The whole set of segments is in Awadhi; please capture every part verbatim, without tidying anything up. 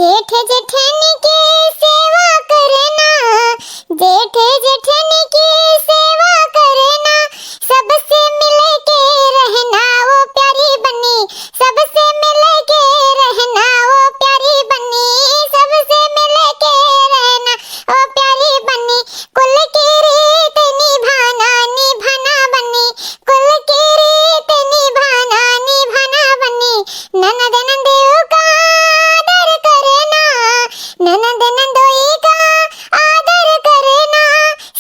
जेठ जेठनी की सेवा करना, जेठ जेठनी की सेवा करना, सबसे मिलके रहना वो प्यारी बनी, सबसे मिलके रहना वो प्यारी बनी, सबसे मिलके रहना वो प्यारी बनी। कुल की रीत निभाना, निभाना बनी, कुल की रीत निभाना, निभाना बनी। ननद नंदेव का आदर करना, ननद नंदोई का आदर करना,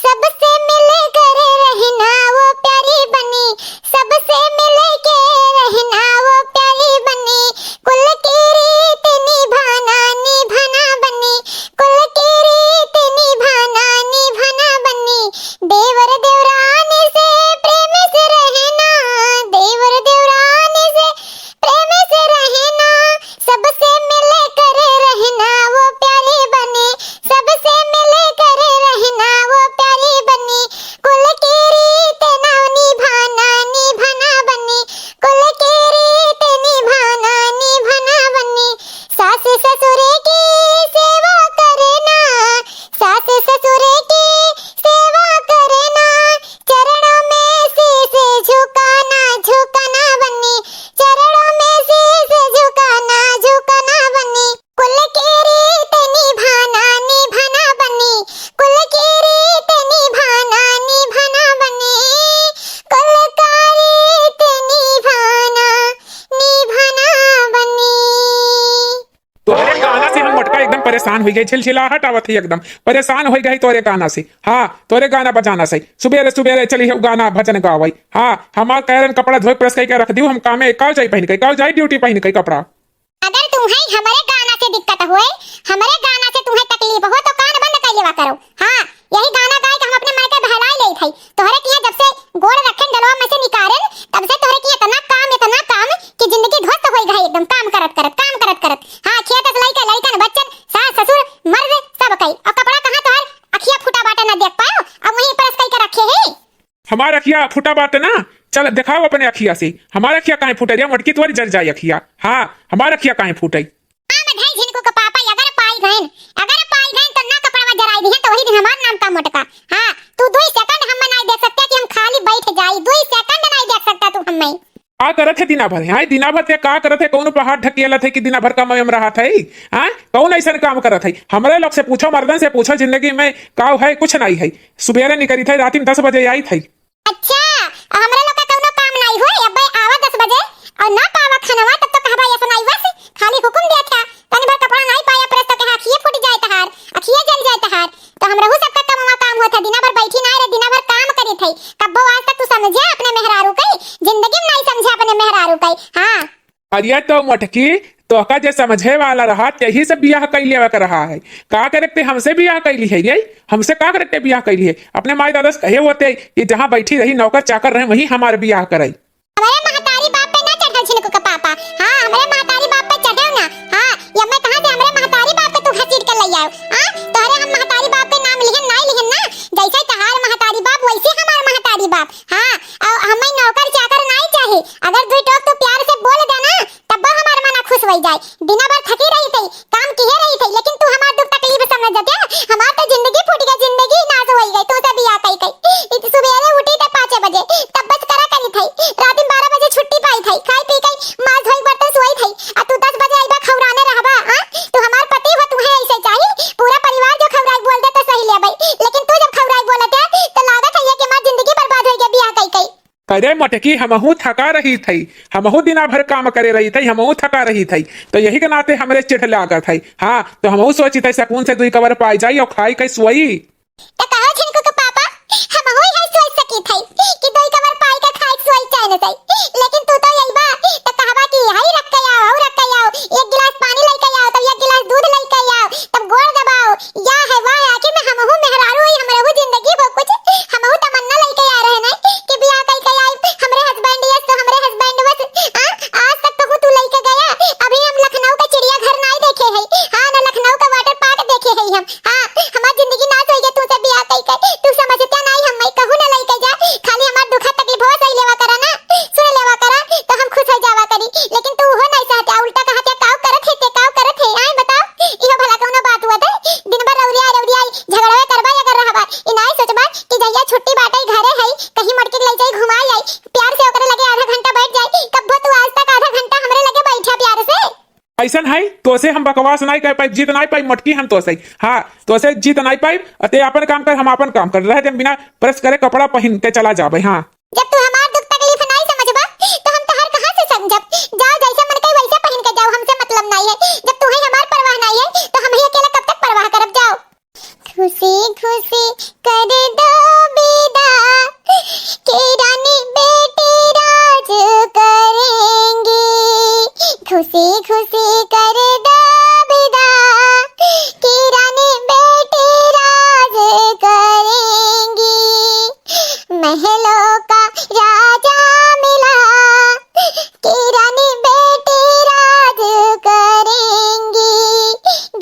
सबसे मिलकर रहना वो प्यारी बनी, सबसे मिलके रहना वो प्यारी बनी। कुल की रीत निभाना, निभाना बनी, कुल की रीत निभाना, निभाना बनी। देवर देवरानी से प्रेम से रहना, देवर देवरानी से प्रेम से रहना, सबसे मिलकर रहना वो प्यारी बनी, सबसे मिलकर रहना वो प्यारी बनी। कुल की रीत ना निभाना, निभाना बनी, कुल की रीत निभाना, निभाना बनी। सास ससुर की सेवा करना, सास ससुर की सेवा करना, चरणों में शीश झुकाना, झुकाना बनी, चरणों में शीश झुकाना, झुकाना बनी। कुल की रीत निभाना, निभाना बनी, कुल की रीत निभाना, निभाना बनी, कुल का रीत निभाना, निभाना बनी। तोहरे गाना से हम मोटका एकदम परेशान होइ गए, झिलझिलाहट आवत है एकदम, परेशान होइ गए तोहरे गाना से। हाँ, तोहरे गाना बजाना से सुबेरे सुबेरे चली है गाना भजन गावै। हाँ, हमार कह रहन कपड़ा धोए प्रेस करके रख दियो, हम कामे काव जाई पहिन के, काव जाई ड्यूटी पहिन के कपड़ा। अगर तुम्हें हमरे गाना से दिक्कत होए, हमरे गाना से तुम्हें तकलीफ हो तो कान बंद कर लेवा करो। हाँ, यही गाना गाय के हम अपने मन के बहलाए लेत हई। तोहरे किहाँ जब से गोड़ रखेन डलवा में से निकारेन, तब से तोहरे किहाँ इतना काम, इतना काम कि जिंदगी ध्वस्त होई गई एकदम, काम करत करत, काम करत करत। हाँ, खेत से लइके लइकन, बच्चन, सास, ससुर, मर्द, सब कई। और कपड़ा कहाँ तोहर अखिया फूटा बाटे ना देख पायो, अब वहीं प्रेस कई के रखे है। हमार अखिया फूटा बाटे ना, चल देखाओ अपने अखिया से। हमार अखिया काहे फूटे रे मोटकी, तोरी जर जाई अखिया। हाँ, हमार अखिया काहे फूटे? हाँ, मधाई झिनको के पापा, अगर पाई गएन, अगर पाई गएन तो ना कपड़वा जराई दिहन, तो वही दिन हमार नाम का मोटका। हाँ, तू दुई सेकंड हमें नहीं देख सकते कि हम खाली बैठ जाई, दुई सेकंड नहीं देख सकता तू हमें। का करत है दिना भर? हाँ, दिना भर ते का करत है? कौन पहाड़ ढकेलत है कि दिना भर कमवे में रहत है? हाँ, कौन ऐसन काम करत है? हमरे लोग से पूछो, मर्दन से पूछो, जिंदगी में का है? कुछ नहीं है। सुबेरे निकली थे, रात में दस बजे आई थे। अच्छा, हमरे लोग का कौनो काम नहीं होए, अबे आवा दस बजे और ना पावा खानवा, तब तो कहबा ऐसा नहीं बस, खाली हुकुम दिया था, तनी भर कपड़ा नहीं पाया प्रेस तो कहा अखिए फूट जाए तहार, अखिए जल जाए तहार। तो हमरहू सबका कमवा काम होत है, दिना भर बैठी ना रहे, दिना भर काम करी थे। कब्बो आज तक तू समझे अपने मेहरारू के? जिंदगी में नहीं समझे अपने मेहरारू के। हाँ। अरे तो मोटकी, तोहका जे समझे वाला रहा, तेही से बियाह कई लेवे के रहा है। का करे ते हमसे बियाह कई ली है रे? हमसे का करे ते बियाह कई ली है? अपने माई दादा से कहे होते कि जहाँ बैठी रही नौकर चाकर रहे, वहीं हमार बियाह करे। हमरे महतारी बाप पे ना चढ़ल झिनको के पापा। हाँ, हमरे महतारी बाप पे चढ़े ना। हाँ, ये मैं कहाँ से हमरे महतारी बाप के तू घसीट के ले आओ? हाँ, तोहरे हम महतारी बाप के नाम लिहन ना लिहन ना, जैसे तहार महतारी बाप वैसे हमार महतारी बाप। हाँ, और हमें नौकर चाकर नहीं चाही। अगर दुई टोक तू प्यार से बोल देना, तब हमार मना खुश होई जाए। दिना भर थकी रही थी, काम किए रही थी, लेकिन तू हमार दुख तकलीफ समझ जाते। हमार तो जिंदगी फूट गई, जिंदगी नाश होई गई, तू तो बियाह कई कई। इत सुबेरे उठी थे पाँच बजे, तब बस करा करी थी, रात में बारह बजे छुट्टी पाई थी, खाई पी के माल धोई बर्तन सोई थी, आ तू दस बजे आईबा खौराने रहबा। हाँ, तू हमार पति हो, तुम्हें ऐसे चाहिए, पूरा परिवार जो खौराई बोल दे तो सही ले भाई, लेकिन तू जब खौराई बोलत है तो लागत है ये कि हमार जिंदगी बर्बाद होई गई बियाह कई कई। अरे मोटकी, हमहू थका रही थई, हमहू दिना भर काम करे रही थई, हमहू थका रही थई, तो यही के नाते हमरे चिढ़ लागत है। हाँ, तो हमहू सोची थई सकून से दुई कवर पाई जाई और खाई के सोई। तो कहो झिनको के पापा, हमहू यही सोच सकी थई कि दुई कवर पाई के खाई के सोई चैन से, लेकिन तू तो यही बा तो कहबा कि यही रख के आओ, और रख के आओ, एक गिलास पानी लेके आओ, तब एक गिलास दूध लेके आओ, तब गोड़ दबाओ, या है वाह, आखिर में हमहू मेहरारू होई, हमरहू जिंदगी हो कुछ, हमहू तमन्ना लइके आ रहे नहीं कि बियाह कई के आई, हमरे husband यस तो हमरे husband वस। हाँ, आज तक कहूँ तू लइके गया, अभी हम लखनऊ का चिड़ियाघर नहीं देखे है। हाँ, ना लखनऊ का water park देखे है हम। हाँ, हमार जिंदगी नाश होई गई तू से बियाह कई के, तू समझते नहीं, हम मैं कहूँ ना लइके जा, खाली हमार दुख तकलीफ हो सही लेवा करा ना, सुन लेवा करा, अइसन है, तोसे हम बकवास नाहीं कर पाइब, जीत नाहीं पाइब, मोटकी हम तोसे। हाँ, तोसे जीत नाहीं पाइब, अ ते आपन काम कर, हम आपन काम कर। रह देम बिना press करे, कपड़ा पहिन के चला जाबे। हाँ। जब तू हमार दुख तकलीफ नाहीं समझबा, तो हम तोहार कहाँ से समझब? जाओ, जैसे मन करे वैसे पहिन के जाओ, हमसे मतलब नाहीं है। जब तुहैं हमार परवाह नाहीं है, तो हमहीं अकेला कब तक परवाह करब? जाओ। खुशी खुशी कर दो विदा, कि रानी बेटी राज करेंगी। खुशी खुशी कर दो विदा, कि रानी बेटी राज करेंगी। महलों का राजा मिला, कि रानी बेटी राज करेंगी।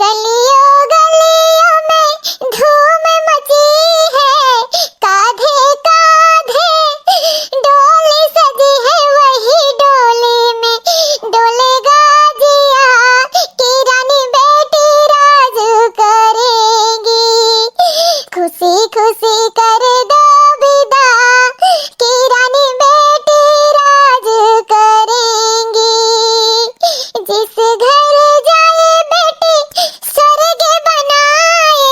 गलियों गलियों में धूम मची है, कांधे कांधे डोली सजी है, वही डोली में डोलेगा जिया, कि रानी बेटी राज करेंगी। खुशी खुशी कर दो विदा, कि रानी बेटी राज करेंगी। जिस घर जाए बेटी स्वर्ग बनाए,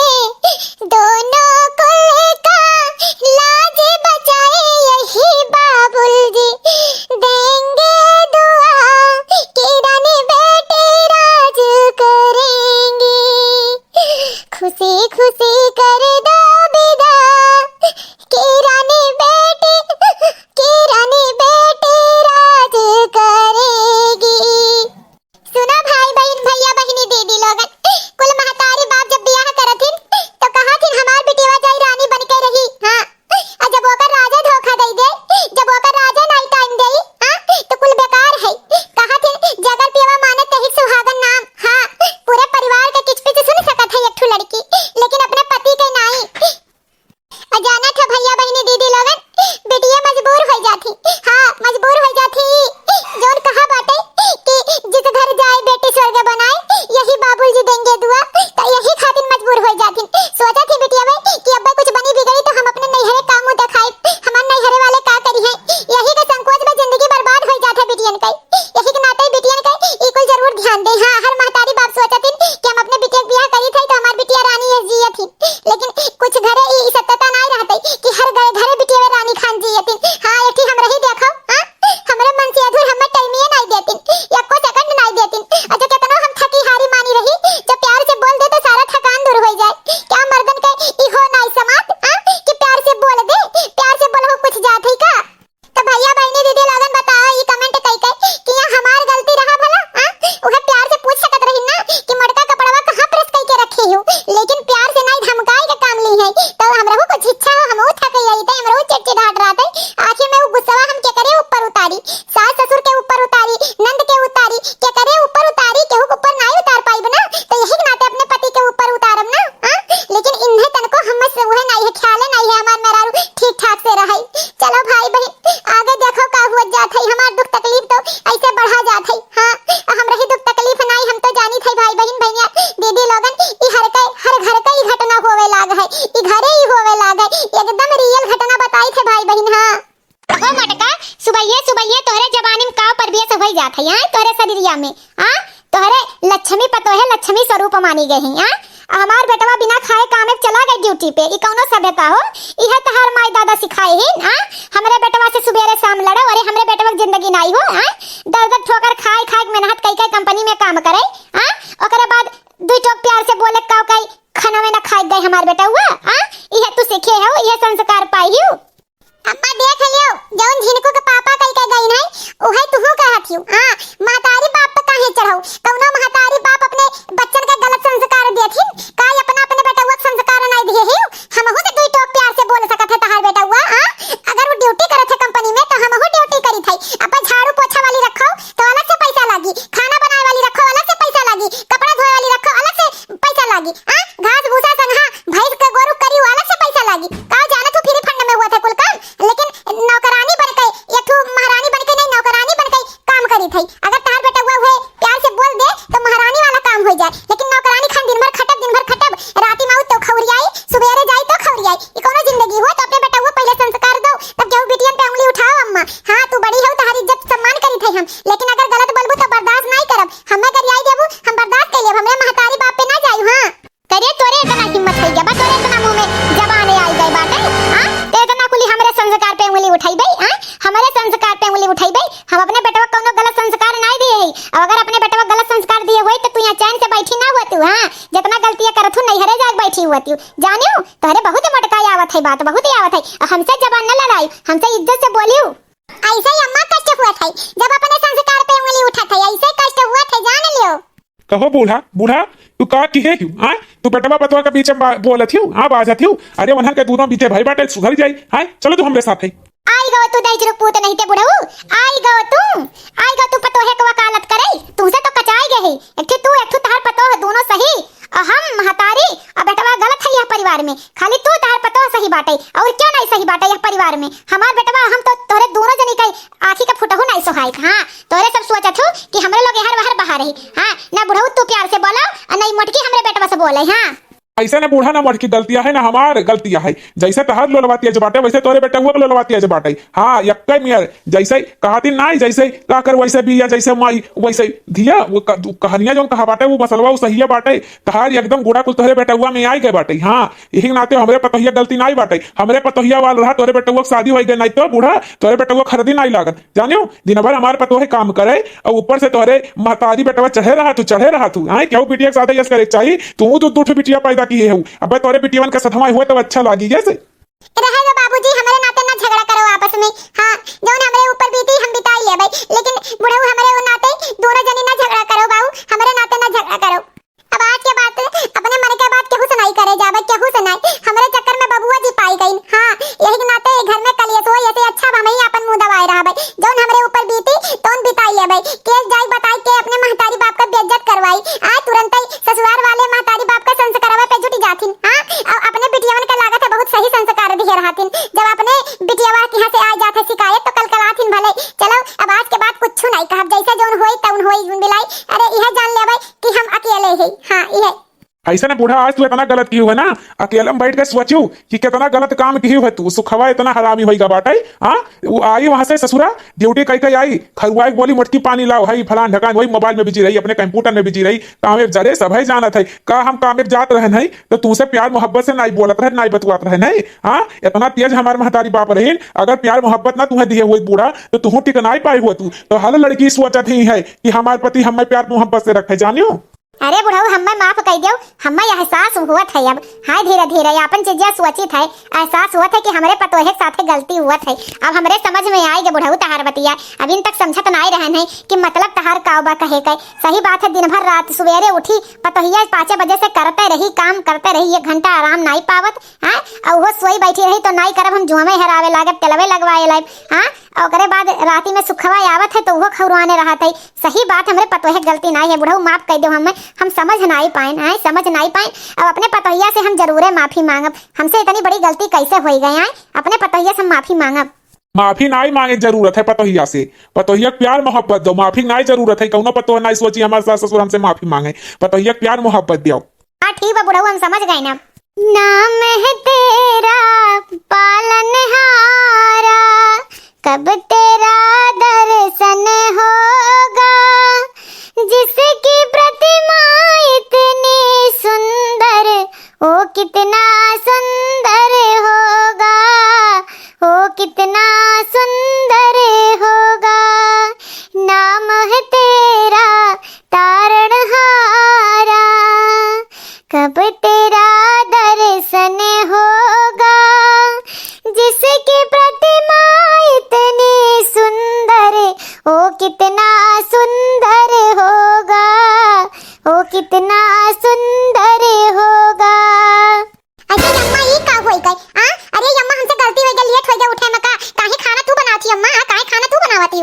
दोनों कुल का लाज बचाए, यही बाबुल जी देंगे दुआ, कि रानी बेटी राज करेंगी। खुशी खुशी कर दो विदा, कि रानी बेटी, कि रानी बेटी राज करेगी। सुना भाई बहिन, भैया बहिनी, दीदी लोगन, कुल महतारी बाप जब बियाह करथिन, तो कहथिन, "हमार बिटिया जाई रानी बन के रही।" हाँ, अ जब ओकर राजा धोखा दे दे, जब ओकर राजा नाई time दे, हाँ, तो कुल बेकार है। कहथिन, "जगर पियवा माने तही सुहागन नाम।" हाँ, पूरे परिवार के किचपिच सुन सकत है एक ठो लड़की, लेकिन अपने पति के नाई। अ जानत है भैया बहिनी दीदी लोगन, बिटिया मजबूर हो जाती। हाँ, मजबूर हो जाती। जौन कहा बाटे कि जिस घर जाए बेटी स्वर्ग बनाए, यही बाबुल जी देंगे दुआ, तो यही खातिर मजबूर हो जाती। सोचा थी बिटिया बे कि अब्बे कुछ बनी बिगड़ी तो हम अपने नैहरे का मुंह दिखाई, हमार नैहरे वाले का करी हैं, यही के संकोच में जिंदगी बर्बाद हो जात है बिटियन के। यही के नाते बिटियन के ई कुल जरूर ध्यान दे। हाँ, हर महतारी बाप सोचतिन कि हम अपने बिटिया के बियाह करी थे तो हमार बिटिया रानी यस जियत ही, लेकिन कुछ घरे ई सत्यता नाई रहते कि हर घरे घरे बिटिया रानी खान जियतिन। हाँ, एठी हम रही देखो, हाँ, हमरे मन से अधूर हमें टाइमिए नाई देतिन, एको सेकंड नाई देतिन। और जो कितनो हम थकी हारी मानी रही, जब प्यार से बोल दे तो सारा थकान दूर हो जाए। क्या मर्दन के इहो नाई समात, हाँ, कि प्यार से बोल दे, प्यार से बोलहु कुछ जात है का? तो भैया बहिनी दीदी लोगन बताओ ई comment कई के कि यहाँ हमार गलती रहा भला, हाँ? उहे प्यार से पूछ सकत रही ना कि मोटका कपड़वा कहाँ press कई के रखे हो, लेकिन प्यार से नाई धमकाई के काम ली है। तो हमरहू कुछ इच्छा हो, हमहू थक जाई, तो हमरहू चिड़चिड़ाहट रहत है। आखिर में वो गुस्सा हम केकरे ऊपर उतारी, सास ससुर के ऊपर उतारी, नंद के उतारी, केकरे ऊपर उतारी, केहू के ऊपर नाई उतार पाइब ना, तो यही के नाते अपने पति के ऊपर उतारब ना, हाँ? लेकिन इन्हें तनको हमसे उहे नाई है, ख्याले नाई है हमार मेहरारू ठीक ठाक से रहे। चलो भाई बहिन, आगे देखो का हुआ जात है, हमार दुख तकलीफ तो ऐसे बढ़ा जात है। हाँ, हम रही दुख तकलीफ नाई, हम तो जानी थे भाई बहिन भैया दीदी लोगन, ई हर के, हर घर के ई घटना होवे लाग है, ई घरे ई होवे लाग है, एकदम real घटना बताई थे भाई बहिन। हाँ। हो मोटका, सुबहिये सुबहिये तोहरे जबानी में काव प्रवेश होई जात है, हाँ, तोहरे शरीरिया में, हाँ, तोहरे लक्ष्मी पतोहे लक्ष्मी स्वरूप मानी गई है, हाँ। आ हमार बेटवा बिना खाए कामे चला गए duty पे, ई कौनो सभ्यता हो? इहे तहार माई दादा सिखाए ही, हाँ। हमरे बेटवा से सुबेरे शाम लड़ो, अरे हमरे बेटवा के जिंदगी नाई हो, हाँ। दर दर ठोकर खाए खाए के मेहनत कई कई company में काम करे, हाँ। ओकरे बाद दुई टोक प्यार से बोले काव कई खाना में ना खाए गए हमार बेटवा, हाँ। इहे तू सीखे हो, इहे संस्कार पाई हो। अम्मा देख लियो, जौन झिनकू के पापा कई के गई नहीं, उहे तुहू कहत हियो। हाँ, महतारी बाप पे काहे चढ़ाऊ? कौनो महतारी बाप अपने बच्चन के गलत संस्कार देथिन? का अपना अपने बेटवा के संस्कार नहीं दिए हियो? हमहू से दुई टोक प्यार से बोल सकत है तहार बेटवा, हाँ? अगर वो duty करत है company में तो हमहू duty करी थे। अपन झाड़ू पोछा वाली रखो तो अलग से पैसा लागी, खाना बनाए वाली रखो अलग से पैसा लागी, कपड़ा धोए वाली रखो अलग से पैसा लागी, हाँ? घास भूसा संगहा भैंस के गोरू करी वाला से पैसा लागी। का जानत हो free fund में हुआ था कुल काम, लेकिन नौकरानी बन के, एक ठो महारानी बन के नहीं, नौकरानी बन के काम करी थई। अगर तहार बेटवा हुए प्यार से बोल दे तो महारानी वाला काम हो जाए, लेकिन नौकरानी खान दिन भर खटब, दिन भर खटब, राती में आऊ तो खौरियाई, सुबेरे जाई तो खौरियाई। ई कौनो जिंदगी हो? तो अपने बेटवा पहले संस्कार दो, तब केहू बिटियन पे उंगली उठाओ अम्मा। हाँ, तू बड़ी हो, तहारी इज्जत सम्मान करी थई हम, लेकिन अगर गलत बोलबू तो बर्दाश्त नहीं करब। हमें गरियाई देबू हाँ, जितना गलतियाँ करत हूँ, नैहरे जाके बैठी हुआ थी। जानियो, तोहरे बहुत मोटका आवत है बात, बहुत आवत है। हमसे जबान न लड़ाई, हमसे इज्जत से बोलियो। ऐसे ही अम्मा कष्ट हुआ था, जब अपने संस्कार पे उंगली उठा था, ऐसे कष्ट हुआ था, जान लियो। कहो बूढ़ा, बूढ़ा, तू का किहे क्यों? हाँ, तू बेटवा पतवा के बीच में बा-, बोलत हियो, हाँ, बाजत हियो। अरे उन्हन के दोनों बीते भाई बाटे, सुधर जाई। हाँ, चलो तू हमरे साथ है। आई गो तू दहिजरू पूत नहीं ते बुढ़ऊ, आई गो तू, आई गो तू पतोहे के वकालत करे, तुमसे तो कचाई गए है। एक ठे तू, एक ठे तहार पतोह, दोनों सही, और हम महतारी और बेटवा गलत है यह परिवार में। खाली तू, तहार पतोह सही बाटे, और क्यों नहीं सही बाटे यह परिवार में? हमार बेटवा, हम तो तोहरे दोनों जनी के आँखी का फुटहु नहीं सोहाइत। हाँ, तोहरे सब सोचत हो कि हमरे लोग एहर वहर बहा रही। हाँ, ना बुढ़ऊ तू प्यार से बोलो, और ना ई मोटकी हमरे बेटवा से बोले। हाँ। ऐसे ना बूढ़ा ना मोटकी गलतियाँ है, ना हमार गलतियाँ है। जैसे तहार लोलवा तेज बाटे, वैसे तोरे बेटउआ के लोलवा तेज बाटे। हाँ, यक्के मियर, जैसे कहाती नाई, जैसे काकर वैसे बिया, जैसे माई वैसे धिया। वो क-, कहनिया जौन कहा बाटे, वो मसलवा वो सहिया बाटे। तहार एकदम गुड़ा कुल तोहरे बेटउआ में आई गए बाटे। हाँ, यही नाते हमरे पतोहिया गलती नाई बाटे। हमरे पतोहिया वाल रहा, तोरे बेटउआ के शादी होई गए, नाई तो बूढ़ा तोरे बेटउआ खरदी नाई लागत। जानियो, दिन भर हमार पतोहे काम करे, और ऊपर से तोहरे महतारी बेटवा चढ़े रहा तू, चढ़े रहा तू। आए, केहू बिटिया के साथे यस करे के चाही, तू दू, दू ठो बिटिया पैदा किहे हऊ। अबे तोरे बिटियवन के सथवा हुए तो अच्छा लागी, यस। रहे दो बाबूजी, हमरे नाते ना झगड़ा करो आपस में। हाँ, जौन हमरे ऊपर बीती, हम बिताई लेबै, लेकिन बुढ़ऊ हमरे उ नाते दोनों जनी ना झगड़ा करो बाबू, हमरे नाते ना झगड़ा करो। अब आज के बात, अपने मन के बात केहू से नाई करे जाबे, केहू से नाई। हमरे चक्कर में बबुआ जी पाई गईन। हाँ, यही के नाते घर में कलेश होई, ऐसे अच्छा अब हमही आपन मुंह दबाए रहबे। जौन हमरे ऊपर बीती, तौन बिताई लेबे। केस जाई बताई के अपने महतारी बाप का बेइज्जत करवाई। आए तुरंत ही ससुराल वाले महतारी बाप का संस्कारवा पे जुट जाथिन। हाँ, अब अपने बिटियवन के लागत है बहुत सही संस्कार दिहे रहथिन। जब अपने बिटियवा के यहाँ से आ जात है शिकायत तो कलकलाथिन भले। चलो, अब आज के बाद कुछ नाई कहब, जैसे जौन होई तौन होई बिलाई। अरे, यह जान लेबे कि हम अकेले ही। हाँ, यह। ऐसे ना बूढ़ा, आज तू इतना गलत किहू है ना, अकेले में बैठ के सोचू कि कितना गलत काम किहू है तू। सुखवा इतना हरामी होइगा बाटे, हाँ? वो आई वहाँ से ससुरा, ड्यूटी कई कई आई, खरुआई बोली, "मोटकी पानी लाओ," है फलान ढकान, वही मोबाइल में बिजी रही, अपने कंप्यूटर में बिजी रही। कामे जरे सब है जानत है, का हम कामे जात रहन है तो तुमसे प्यार मोहब्बत से नाई बोलत रहे, नाई बतुआत रहे, नहीं? हाँ, इतना तेज हमार महतारी बाप रहीन, अगर प्यार मोहब्बत ना तुम्हें दिए हुए बूढ़ा तो तुहूँ टिक नाई पाई हुआ तू। तो हर लड़की सोचत ही है कि हमार पति हमें प्यार मोहब्बत से रखे, जानियो। अरे बुढ़ऊ, हम्मे माफ कई देउ, हम्मे एहसास हुवत है अब। हाँ, धीरे धीरे आपन चीजिया सोचित है, एहसास हुवत है कि हमरे पतोहे के साथे गलती हुवत है। अब हमरे समझ में आइगे बुढ़ऊ तहार बतिया, अब इन तक समझत नाई रहन है कि मतलब तहार का बा कहे के। सही बात है, दिन भर रात सुबेरे उठी, पतोहिया पाँचे बजे से करते रही, काम करते रही, एक घंटा आराम नाई पावत, हाँ, और वो सोई बैठी रही तो नाई करब, हम जुआमे हरावे लागब, तेलवे लगवाए लाइब, हाँ, और ओकरे बाद राती में सुखवा आवत है तो वो खौरवाने रहत है। सही बात, हमरे पतोहे के गलती नाई है, बुढ़ऊ माफ कई देउ हमें, हम समझ नाई पाएन, आए, समझ नाई पाएन। अब अपने पतोहिया से हम जरूरे माफी मांगब, हमसे इतनी बड़ी गलती कैसे होई गए, आए, अपने पतोहिया से हम माफी मांगब। माफी नाई मांगे जरूरत है पतोहिया से, पतोहिया के प्यार मोहब्बत दो, माफी नाई जरूरत है, कौनो पतोह नाई सोची हमारे सास ससुर हमसे माफी मांगे, पतोहिया के प्यार मोहब्बत दो। हाँ, ठीक बा बुढ़ऊ, हम समझ गए ना। नाम है तेरा पालनहारा, कब तेरा दर्शन होगा, जिसकी प्रतिमा इतनी सुंदर, वो कितना सुंदर होगा, वो कितना सुंदर होगा। नाम है तेरा तारणहारा, कब तेरा दर्शन होगा, जिसकी प्रतिमा इतनी सुंदर, वो कितना सुंदर होगा, वो कितना सुंदर होगा। अरे अम्मा, ई का होई गई? आ? अरे अम्मा, हमसे गलती होई गई, लेट होई गई उठे में का? काहे खाना तू बनावत ही अम्मा? आ, काहे खाना तू बनावत ही?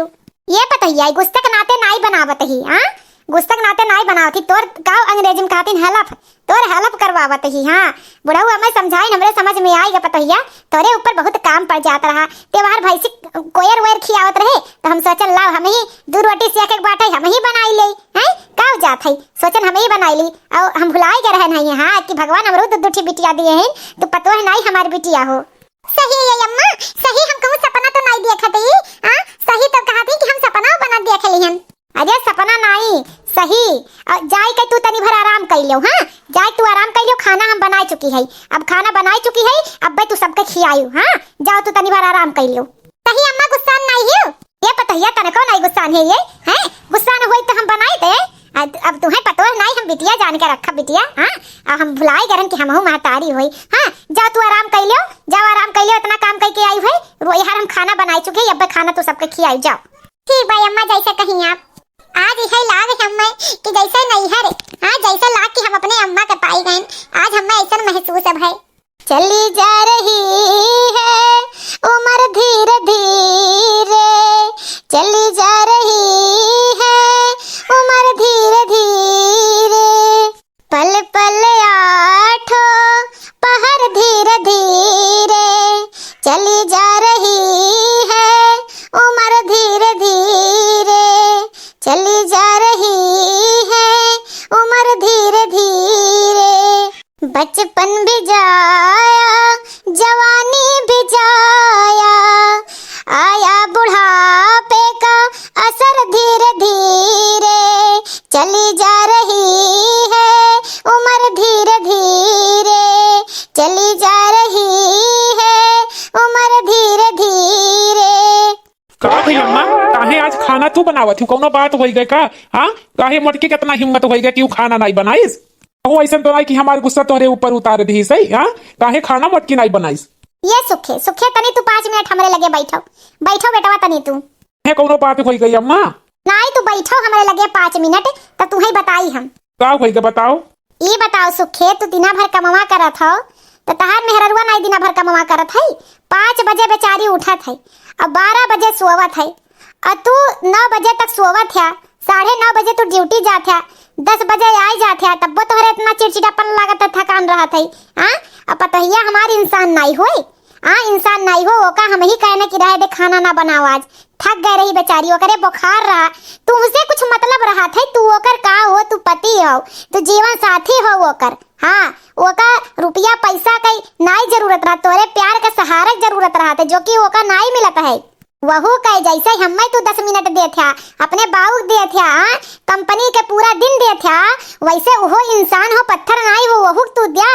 ये पतोहिया, गुस्से के नाते नाई बनावत ही, हाँ? गुस्से के नाते नाई बनावत ही, तोर का अंग्रेजी में कहतीन help, तोर help करवावत ही, हाँ? बुढ़ऊ हमें समझाइन, हमरे समझ में आइगे पतोहिया, तोरे ऊपर बहुत काम पड़ जात रहा। ते बाहर भैंसी कोयर वोयर खियावत रहे, तो हम सोचन लाओ हम ही दू रोटी सेके के बाटे, हम ही बनाई ले, हैं? का हो जात है? सोचन हम ही बनाई ली, और हम भुलाई गए रहन है, हाँ, कि भगवान हमरो दू दू ठी बिटिया दिए हैं, तो पतोह नाई हमार बिटिया हो। सही है अम्मा, सही हम कहूँ सपना तो नाई देखत ही, हाँ, सही तो कहत ही कि हम सपना बना देख लिहन। अरे सपना नाई, सही। अ, जाए के तू तनी भर आराम कर लियो, हाँ, जाए तू आराम कर लियो, खाना हम बनाए चुकी है, अब खाना बनाए चुकी है, अब तू सबके खियायू, हाँ, जाओ तू तनी भर आराम कर लियो। सही अम्मा, गुस्सान नाई हियो? ये पतोहिया तनको नाई गुस्सान है ये, हैं? गुस्सान होई तो हम बनाई दे, अब, अब तुम्हें पतोह नाई, हम बिटिया जान के रखा बिटिया, हाँ? अब हम भुलाई गरन कि हमहू महतारी होई। हाँ, जाओ तू आराम कइ लियो, जाओ आराम कइ लियो, इतना काम कइ के आई हुई, रो-, यार हम खाना बनाई चुके, अब खाना तू सबके खियाई, जाओ। ठीक बा अम्मा, जैसे कहीं आप। आज इहे लाग हम्मे कि जैसे नैहर, हाँ, जैसे लाग कि हम अपने अम्मा के पाई गए, आज हम्मे ऐसन महसूस है भाई। चली जा रही है उम्र धीरे धीरे, चली जा रही है उम्र धीरे धीरे, पल पल आठों पहर धीरे धीरे, चली जा रही है उम्र धीरे धीरे, चली जा रही है उम्र धीरे धीरे। बचपन भी जाया, जवानी भी जाया, आया बुढ़ापे का असर धीरे धीरे, चली जा रही है उम्र धीरे धीरे, चली जा रही है उम्र धीरे धीरे। का भई अम्मा, काहे आज खाना तू बनावत हूँ? कौनो बात होई गए का? हाँ, काहे मोटकी के इतना हिम्मत होई गए कि उ खाना नाई बनाइस? कहूँ ऐसन तो नाई कि हमार गुस्सा तोहरे ऊपर उतार दी सही, हाँ? काहे खाना मोटकी नाई बनाइस? ये सुखे, सुखे, तनी तू पाँच मिनट हमरे लगे बैठो, बैठो बेटवा तनी तू। है कौनो बात होई गई अम्मा? नाई, तू बैठो हमरे लगे पाँच मिनट, तब तुहई बताई हम। का होई गए बताओ? ई बताओ सुखे, तू दिना भर कमवा करत हो, त तहार मेहररुआ नाई दिना भर कमवा करत है? पाँच बजे बेचारी उठत है, अब बारह बजे सोवत है, और तू नौ बजे तक सोवत है, साढ़े नौ बजे तू ड्यूटी जात है, दस बजे आई जात है, तब्बो तोहरे इतना चिड़चिड़ापन लागत है, थकान रहत है, हाँ? अब पतोहिया हमार इंसान नाई होई, हाँ, इंसान नाई हो, ओका हम ही कहने की रहे दे, खाना ना बनाओ आज, थक गए रही बेचारी, ओकरे बुखार रहा, तू उसे कुछ मतलब रहत है, तू ओकर का हो, तू पति हो, तू जीवन साथी हो ओकर, हाँ, ओका रुपया पैसा कई नाई जरूरत रहा, तोरे प्यार के सहारे जरूरत रहत है, जो कि ओका नाई मिलत है। वहू कहे जैसे हम्मे तू दस मिनट देत है, अपने बाऊ के देत है, हाँ, कंपनी के पूरा दिन देत है, वैसे उहो इंसान हो, पत्थर नाई हो, वहू के तू द्या,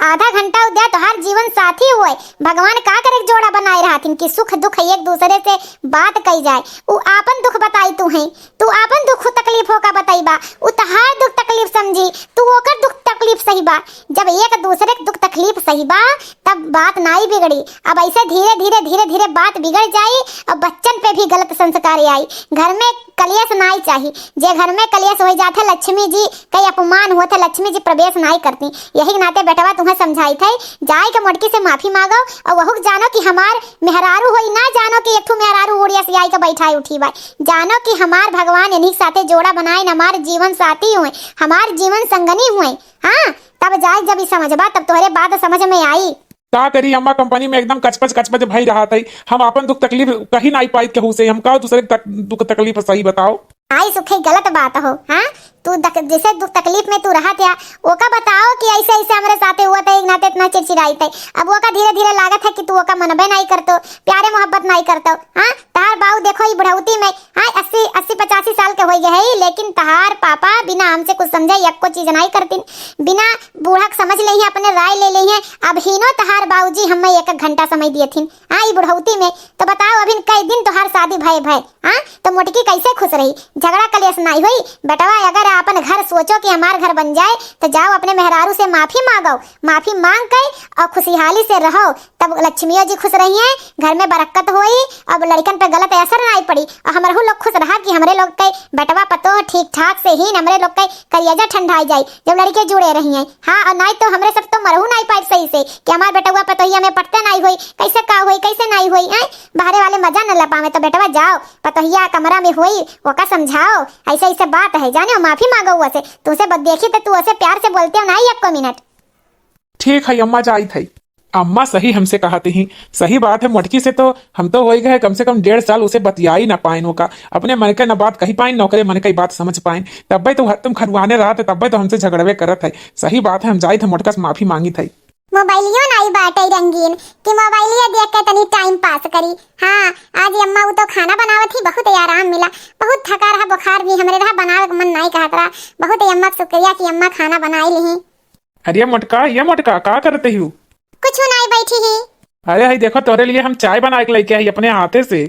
आधा घंटा उ द्या, तोहार जीवन साथी होए। भगवान का करे के जोड़ा बनाए रहथिन कि सुख दुख एक दूसरे से बात कई जाए। उ आपन दुख बताई तू है, तू आपन दुख तकलीफ हो का बतइबा, उ तहार दुख तकलीफ समझी, तू ओकर दुख तकलीफ सहिबा। जब एक दूसरे के दुख तकलीफ सहिबा, तब बात नाई बिगड़ी। अब ऐसे धीरे धीरे, धीरे धीरे बात बिगड़ जाई और बच्चन पे भी गलत संस्कार आई। घर में कलेश नाई चाही। जे घर में कलेश हो जात है, लक्ष्मी जी के अपमान होत है, लक्ष्मी जी प्रवेश नाई करती। यही के नाते बेटवा तुम्हें समझाइत है, जाए के मोटकी से माफी मांगो और वहू के जानो कि हमार मेहरारू होई, ना जानो कि एक ठो मेहरारू उड़िया से आई के बैठाए उठी बाई। जानो कि हमार भगवान इन्हीं के साथे जोड़ा बनाए न, हमार जीवन साथी हुए, हमार जीवन संगनी हुए। हाँ, तब जाए जब ई समझबा, तब तोहरे बात समझ में आई। का करी अम्मा, कंपनी में एकदम कचपच कचपच भई रहत है। हम आपन दुख तकलीफ कही नाई पाइत केहू से, हम का दूसरे के तक-, दुख तकलीफ सही बताओ। आई सुखे गलत बात हो, हाँ? तू दक-, जैसे दुख तकलीफ में तू रहत या, ओका बताओ कि ऐसे ऐसे हमरे साथे हुआ था, एक नाते इतना चिड़चिड़ाइत है। अब ओका धीरे धीरे लागत है कि तू ओका मनबे नाई करतो, प्यारे मोहब्बत नाई करतो, हाँ? तहार बाऊ देखो ई बुढ़ौती में, हाँ, अस्सी, अस्सी पचासी साल के होई गए है, लेकिन तहार पापा बिना हमसे कुछ समझे यक्को चीज नाई करतीन, बिना बूढ़ा के समझ लेही, अपने राय ले लेही। अब हिनो तहार बाऊजी हमें एक एक घंटा समय दिए थिन, हाँ, ई बुढ़ौती में। तो बताओ, अभिन कई दिन तोहार शादी भय भय, हाँ, तो मोटकी कैसे खुश रही? झगड़ा कलेश नाई होई। बेटवा, अगर आपन घर सोचो कि हमार घर बन जाए, तो जाओ अपने मेहरारू से माफी मांगो, माफी मांग के और खुशहाली से रहो, तब लक्ष्मियो जी खुश रही हैं, घर में बरकत होई, अब लड़कन पे गलत असर नाई पड़ी, और हमरहू लोग खुश रहा कि हमरे लोग के बेटवा पतोह ठीक ठाक से ही हमरे लोग के करियाजा ठंडाई जाई, जब लड़के जुड़े रही हैं। हाँ, और नाई तो हमरे सब तो मरहू नाई पाइब सही से कि हमार बेटवा पतोहिया में पटते नाई होई, कैसे का होई, कैसे नाई होई, हैं? बाहरे वाले मजा न ले पावे, तो बेटवा जाओ, पतोहिया कमरा में होई, ओका समझाओ, ऐसे ऐसे बात है, जाने हो, माफी मांगो वो से, तुमसे ब-, देखी तो तू उसे प्यार से बोलते हो नाई एको मिनट। ठीक है अम्मा, जाइत है। अम्मा सही हमसे कहत ही, सही बात है, मोटकी से तो हम तो होई गए कम से कम डेढ़ साल उसे बतियाई ना पाइन, ओका अपने मन के ना बात कही पाइन, ना ओकरे मन के बात समझ पाइन। तब्बे तो हरदम खरुआने रहत है, तब्बे तो हमसे झगड़वे करत है। सही बात है, हम जाइत है, मोटका से माफी मांगित है। मोबाइलियो नाई बाटे रंगीन कि मोबाइलिया देख के तनी टाइम पास करी। हाँ, आज अम्मा उ तो खाना बनावत ही, बहुत ही आराम मिला, बहुत थका रहा, बुखार भी हमरे रहा, बनावे के मन नाई कहत रहा। बहुत ही अम्मा के शुक्रिया कि अम्मा खाना बनाई लिही। अरे मोटका, ये मोटका, का करते ही? कुछ नाई, बैठी ही। अरे हई देखो, तोरे लिए हम चाय बना के लेके आई अपने हाथे से।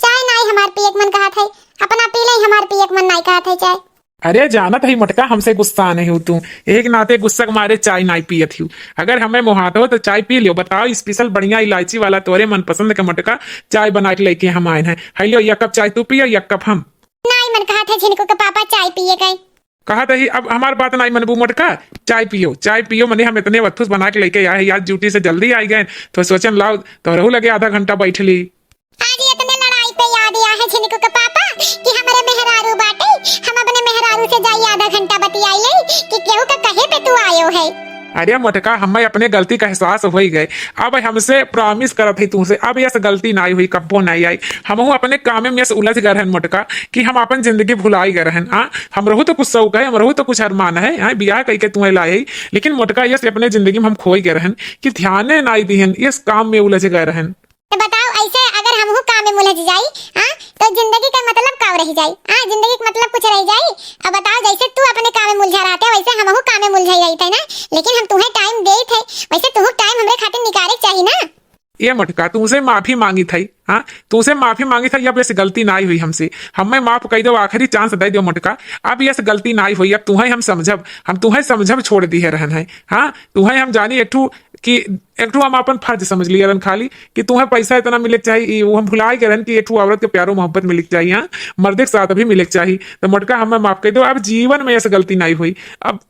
चाय नाई हमार पिए के मन कहत है, अपना पी ले, हमार पिए के मन नाई कहत है चाय। अरे जानत हई मोटका, हमसे गुस्सा नहीं हो तू, एक नाते गुस्सा के मारे चाय नाई पियत हूँ। अगर हमें मोहात हो तो चाय पी लियो। बताओ, special बढ़िया इलायची वाला तोरे मनपसंद के मोटका चाय बना के लेके हम आए हैं। है लियो, एक कप चाय तू पियो, एक कप हम। नाई मन कहत है झिनकू के पापा चाय पिए गए। कहत ही, अब हमार बात नाई मनबू मोटका, चाय पियो, चाय पियो, मने हम इतने वत्थुस बना के लेके आए हैं, आज ड्यूटी से जल्दी आई गए, तो सोचन लाओ तोहरहू लगे आधा घंटा बैठ ली। आज इतने लड़ाई पे याद आया है झिनकू के पापा कि हमरे मेहरारू बाटे, हम अपने मेहरारू से जाई आधा घंटा बतियाई ले कि केहू का कहे पे तू आयो है। अरे मोटका, हमें अपने गलती का एहसास हो ही गए। अब हमसे promise करत है तुमसे, अब यस गलती नाई हुई, कब्बो नाई आई। हमहू अपने काम में यस उलझ गए रहन मोटका, कि हम अपन जिंदगी भुलाई गए रहन। हाँ, हमरहू तो कुछ शौक है, हमरहू तो कुछ अरमान है, हाँ, बियाह कई के तुम्हें लाए, लेकिन मोटका यस अपने जिंदगी में हम खोई गए रहन, कि ध्याने नाई दिहन, यस काम में उलझ गए रहन। तो बताओ, ऐसे अगर हमहू काम में उलझ जाई, हाँ, तो जिंदगी का मतलब का रह जाई? हाँ, जिंदगी का मतलब कुछ रह जाई? अब बताओ, जैसे तू अपने काम में उलझा रहते, वैसे हमहू काम में उलझाई रही थे ना, लेकिन हम तुम्हें टाइम देत है, वैसे तुहू टाइम हमरे खातिर निकाले के चाही ना। ये मोटका, तुमसे माफी मांगी थई, हाँ, तुमसे माफी मांगी थई, अब यस गलती नाई हुई हमसे, हमें माफ कर दो, आखिरी चांस दे दो मोटका, अब यस गलती नाई हुई, अब तुम्हें हम समझब, हम तुम्हें समझब छोड़ दिए रहन है, हाँ, तुम्हें हम जानी एक ठू कि एक ठू हम अपन फर्ज समझ लिए रहन खाली कि तुम्हें पैसा इतना मिले के चाहिए, ई वो हम भुला गए रहन कि एक ठू औरत के प्यारो मोहब्बत मिले के चाहिए, हाँ, मर्दे के साथ भी मिले के चाहिए। तो मोटका हमें माफ कर दो, अब जीवन में यस गलती नाई हुई। अब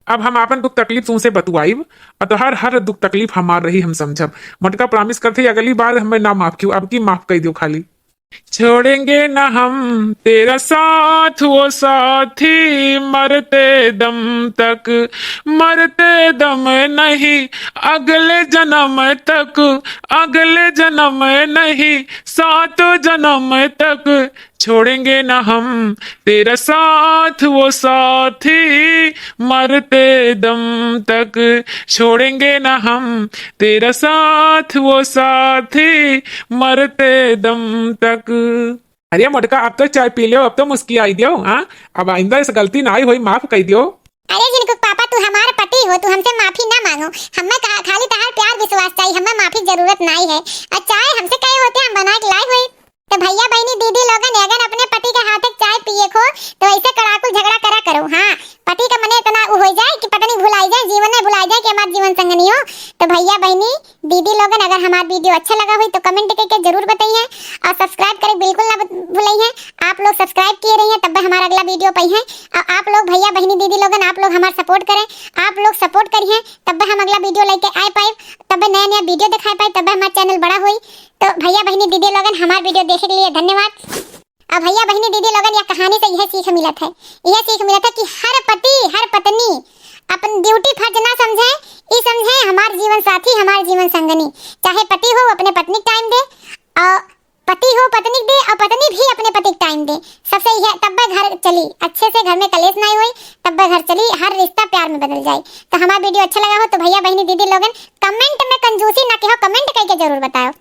अब हम आपन दुख तकलीफ तुमसे बतुआइब, और तो हर हर दुख तकलीफ हमार रही, हम समझब। मोटका promise करते ही अगली बार हमें ना माफ कियो, अब की माफ कर दियो खाली। छोड़ेंगे ना हम तेरा साथ वो साथी, मरते दम तक, मरते दम नहीं, अगले जन्म तक, अगले जन्म नहीं, सातों जन्म तक, छोड़ेंगे ना हम तेरा साथ वो साथी, मरते दम तक, छोड़ेंगे ना हम तेरा साथ वो साथी, मरते दम तक। अरे मोटका, अब तो चाय पी लो, अब तो मुस्कियाई दियो, हाँ, अब आइंदा यस गलती नाई होई, माफ कर दियो। अरे झिनकू पापा, तू हमार पति हो, तू हमसे माफी ना मांगो। हमें कहा, खाली तहार प्यार विश्वास चाहिए, हमें माफी जरूरत नाई है। और चाय हमसे कहे होते, हम बना के लाए हुए। तो भैया बहिनी दीदी लोगन, अगर अपने पति के हाथ के चाय पिए को, तो ऐसे कड़ाकुल झगड़ा करा करो। हाँ, पति का मने इतना उ हो जाए कि पत्नी भुलाई जाए, जीवन में भुलाई जाए कि हमार जीवन संगनी हो। तो भैया बहिनी दीदी लोगन, अगर हमार video अच्छा लगा हुई तो comment करके जरूर बताइए, और subscribe करे बिल्कुल ना भूलिए। आप लोग subscribe किए रहिए, तब हमारा अगला video पाई है। और आप लोग भैया बहिनी दीदी लोगन, आप लोग हमार support करें, आप लोग support करिए, तब हम अगला video लेके आए पाए, तब नया नया video दिखाए पाए, तब हमारा channel बड़ा हुई। तो भैया बहिनी दीदी लोगन, हमार video देखे के लिए धन्यवाद। अब भैया बहिनी दीदी लोगन, यह कहानी से यह सीख मिलत है, यह सीख मिलत है कि हर पति, हर पत्नी अपन duty फर्ज ना समझे, ई समझे हमार जीवन साथी, हमार जीवन संगनी। चाहे पति हो, अपने पत्नी के time दे, और पति हो, पत्नी के दे, और पत्नी भी अपने पति के time दे। सबसे यह, तब्बे घर चली, अच्छे से घर में कलेश नहीं होई, तब्बे घर चली, हर रिश्ता प्यार में बदल जाए। तो हमारा video अच्छा लगा हो तो भैया बहिनी दीदी लोगन, comment में कंजूसी ना कहो, comment करके जरूर बताओ।